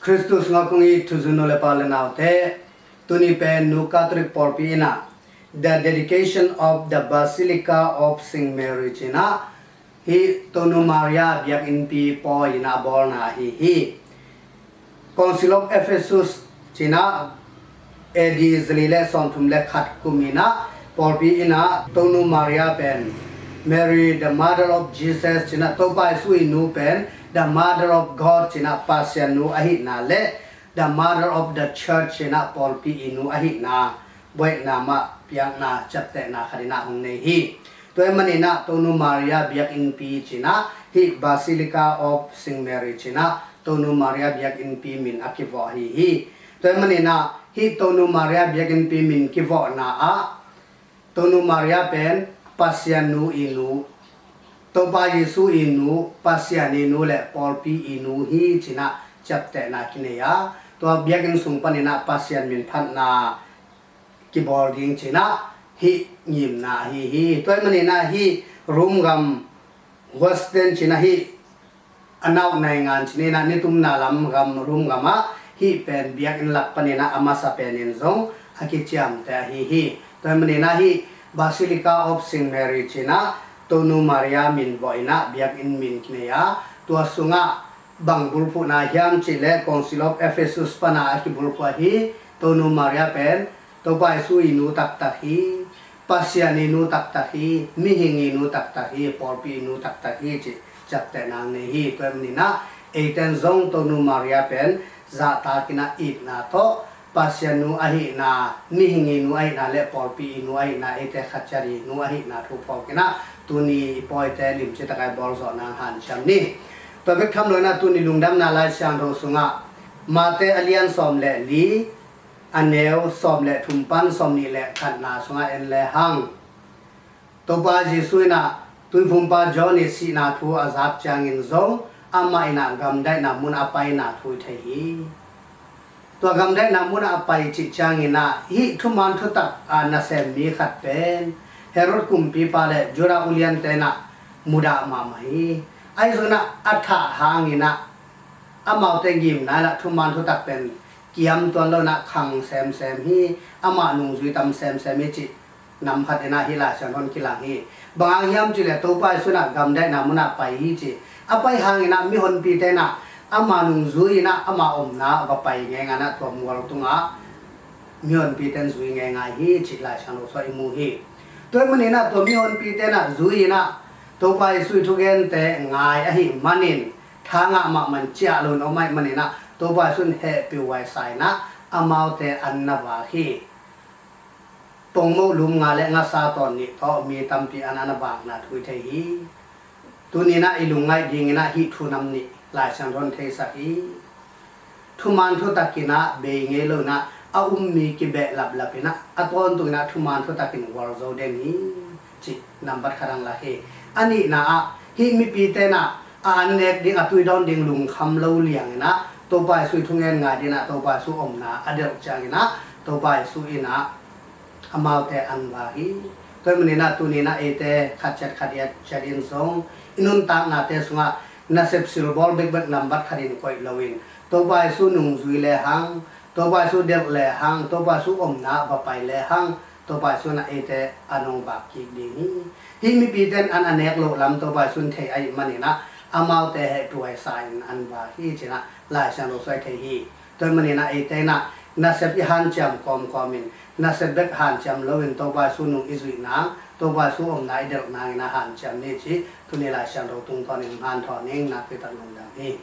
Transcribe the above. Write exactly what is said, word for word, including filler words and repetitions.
Khristu sungah kong it thuzui nu le pa le naute, tuni pen Nu Catholic pawlpi in ah, The Dedication of the Basilica of Saint Mary ci-in ah, hih Tonu Maria biakinnpi pawi in ah a bawlna ahi hi. Council of Ephesus ci-in ah A D zali le sawmthum le khat kum in ah pawlpi in ah Tonu Maria pen Mary, the mother of Jesus ci-in ah, Topa Jesu i nu pen the mother of God ci-in ah, Pasian nu ahihna le the mother of the church ci-in ah, pawlpi i nu ahihna buaina mah piakna ciaptehna khat in ah hong nei hi. Tua ahih manin ah Tonu Maria biakinnpi ci-in ah, hih Basilica of Saint Mary ci-in ah Tonu Maria biakinnpi min a kivawh ahi hi. Tua ahih manin ah hih Tonu Maria biakinnpi min kivawhna ah Tonu Maria pen Pasian nu i nu, Topa Jesu i nu, Pasian i nu le pawlpi i nu hi ci-in ah ciaptehna kinei a, tua biakinn sung panin ah Pasian min phatna kibawl ding ci-in ah hih ngimna ahi hi. Tua ahih manin ah hih Rome gam Western ci-in ah hih a nauh naingan ci-in ah, nitumna lam gam Rome gam ah hih pen biakinn lak panin ah a masa penin zong a kiciamteh ahi hi. Tua ahih manin ah hih Basilica of Saint Mary ci-in ah Tonu Maria min vawh in ah biakinn min kinei a, tua sungah bang bulphuhna hiam cih leh Council of Ephesus pan ah a kibulphuh ahi, Tonu Maria pen Topa Jesu i nu taktak hi, Pasian i nu taktak hi, mihing i nu taktak hi, pawlpi i nu taktak hi cih ciaptehna nei hi. Tua ahih manin ah eite'n zong Tonu Maria pen zahtak in ah itna tawh Pasian nu ahihna, mihing i nu ahihna le pawlpi i nu ahihna, eite khat ciat i nu ahihna thu phawk in ah tuni i pawite limci tak a i bawl zawh nang hanciam ni. Tua bek tham lo in ah tuni lungdamna Lai Siangtho sungah Mate a lian sawm le li, a neu sawm le thum pan sawmnih le khatna sungah en le hang, Topa Jesu in ah Tuiphumpa John i sihna thu a zak ciangin zong amah in ah gamdaihna mun a paina thu i thei hi. Tua gamdaihna mun a pai cih ciangin ah hih thuman thutak a nasem mi khat pen Herod kumpipa le Judah uliante in ah mudah mahmah hi. Ahi zongin ah a thah hangin ah amaute ngimna in ah thuman thutak pen kiam tuan lo in ah khang semsem hi, amah nungzui tam semsem hi cih nam khat in ah hih Lai Siangtho in kilang hi. Bang hang hiam cih leh Topa Jesu in ah gamdaihna mun ah pai hi ci. A pai hangin ah mihonpite in ah ama nungzui in ah ama omna ah va pai ngeingai in ah tua mual tungah mihonpite in zui ngeingai hi cih Lai Siangtho sungah i mu hi. Tua ahih manin ah tua mihonpite in ah zui in ah Topa Jesu i thugente ngai ahih manin tha ngah mahmah in ciah lo in om ahih manin ah Topa Jesu in hehpihhuai sa in ah amaute an na vak hi. Pongmoh lum nga le ngasa tawn nih tawh mi tampi an a na vakna thu i thei hi. Tuni in ah i lungngaih dingin ah hih thu nam nih Lai Siangtho in theisak hi. Thuman thutak in ah bei ngei lo in ah a um mi kibeh laplap in ah a tawntung in ah thuman thutak in gualzo den hi cih nambat khat ang lak hi. A nihna ah hih mipite in ah a an nek ding, a tui dawn ding lungkham lo liang in ah Topa Jesu i thungen ngai ding in ah Topa Jesu omna a delh ciangin ah Topa Jesu in ah amaute an vak hi. Tua ahih manin ah tuni in ah eite khat ciat khat ciat in zong i nuntaknate sungah nasep silbawl bekbek nambat khat in koih lo in Topa Jesu nungzui le hang, Topa Jesu delh le hang, Topa Jesu omna ah va pai le hang, Topa Jesu in ah eite an hong vak kik ding hi. Hih mipite in an a nek loh lam Topa Jesu in thei ahih manin ah amaute hehpihhuai sa in an vak hi ci-in ah Lai Siangtho sungah i thei hi. Tua ahih manin ah eite in ah nasep i hanciam kawmkawm in, nasep bek hanciam lo in Topa Jesu nung i zuih nang, Topa Jesu omna i delh nangin ah hanciam ni cih tuni Lai Siangtho tungtawn in hong hanthawn ing. Nakpi tak lungdam hi.